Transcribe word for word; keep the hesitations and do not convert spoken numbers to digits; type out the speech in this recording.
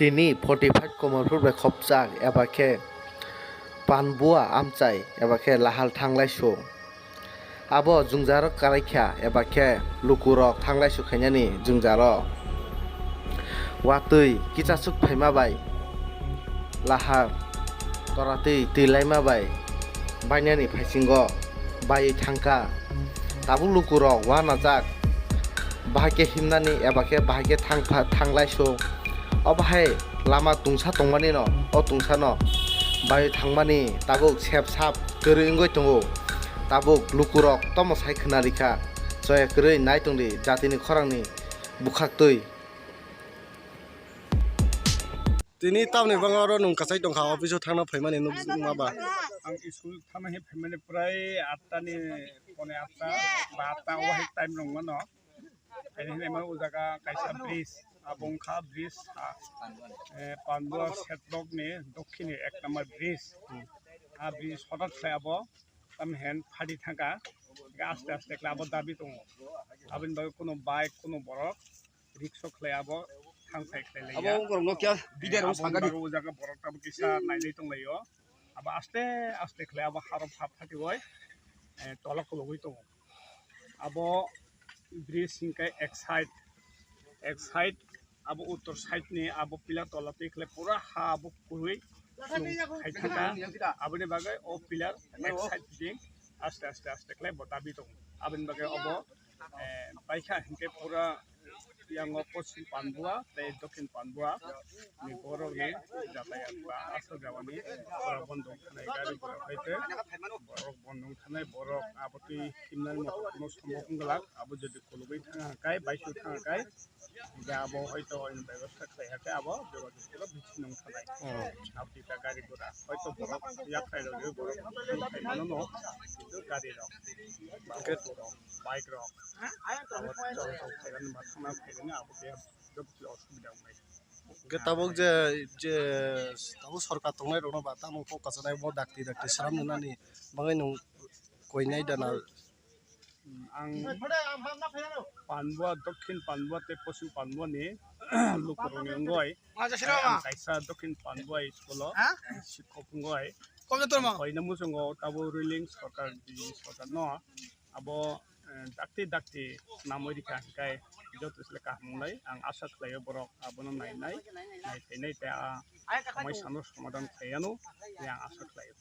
Tini forty five komorphur bai khopjak eba khe panbua amchai eba khe lahal thanglaisu. Abo jwngjaro kalaikha eba khe lukurok thanglaisu khainani jwngjaro. Watwi kichasuk phaima bai lahar toratwi twilaima bai bainani phaisingo baiwi thangkha. Tabuk lukurok uanajak bahai khe himnani eba khe bahai khe thangpha-, thanglaisu. O bahai lama tungsa tongmani no, o tungsa no baiwi thangmani tabuk sep sap kwrwi wngwi tongo. Tabuk lukurok tomo sai khwnarikha, choya kwrwi nai tongdi jatini khorangni bwkhaktwi. Tini tamni bangma oro nwng kwchai tongkha, office o thangna phaimani nukma ba. Ang school thangna he phaimani prai atta ni, pone atta ba atta o hai time rwngmano. Haini hinwi mano o jaga kaisa bridge, abo wngkha bridge, ah, eh, Pandua Setbok ni dokhini ek number bridge. Ah, bridge hotat khlai abo, tamni hen phadi thangkha, aste aste khlai abo dabi tongo. Aboni bagwi kuno bike, kuno borok rikshaw khlai abo thang phai khlai laiya. Abo borok no kya video rok Abo sangani. Wngkha o jaga borok tabuk kisa nailai tonglaio. Abo aste aste khlai abo harok hap phatiwi, eh, tola kologwi tongo. Abo bridge hingkhe ek side, ek side abo uttor side ni abo pillar tola twi khlai pura ha abo kwrwi slung khai thangkha. Aboni bagwi o pillar ek side thik aste aste aste khlai bo dabi tongo. Aboni bagwi obo, eh, baikha hinkhe pura yango Poschim Pandua tei Dokhin Pandua ni borok ni jatayat ba aswk jabani borok bondo wngkhanai gari borok hai khe borok bondo wngkhanai borok abo twi himnani moto kuno sombok wngwlak abo jodi kologwi thang hai khe baisuk thang hai khe abo hoito bebostha khlai hai khe abo jogajog khe bisingo wngkhanai. Abo twi ta gari gura hoito borok yaphai rok borok thang khai mano no kintu gari rok ba auto rok bike rok abo chol chol khairani ba thangna khairani abo khe joto khe osubida wngnai. Hwnkhe tabuk je, je tabuk sorkar tongnai rokno ba tamo kok kasanai bo dakti dakti sram nani bagwi nwng koinai dana. Ang Panbua, Dokhin Panbua tei Poschim Panbua ni lukurokni wngwi ang kaisa Dokhin Panbua school o sikhok wngwi koina muchungo tabuk ruling sorkar, B J P sorkar no abo, eh, dakti dakti namwi rikha hwnkhe joto se kaham wngnai. Ang asa khlaio borok abono nainai, naiphainai tei a samai sano somadhan khlaiano tei ang asa khlaio.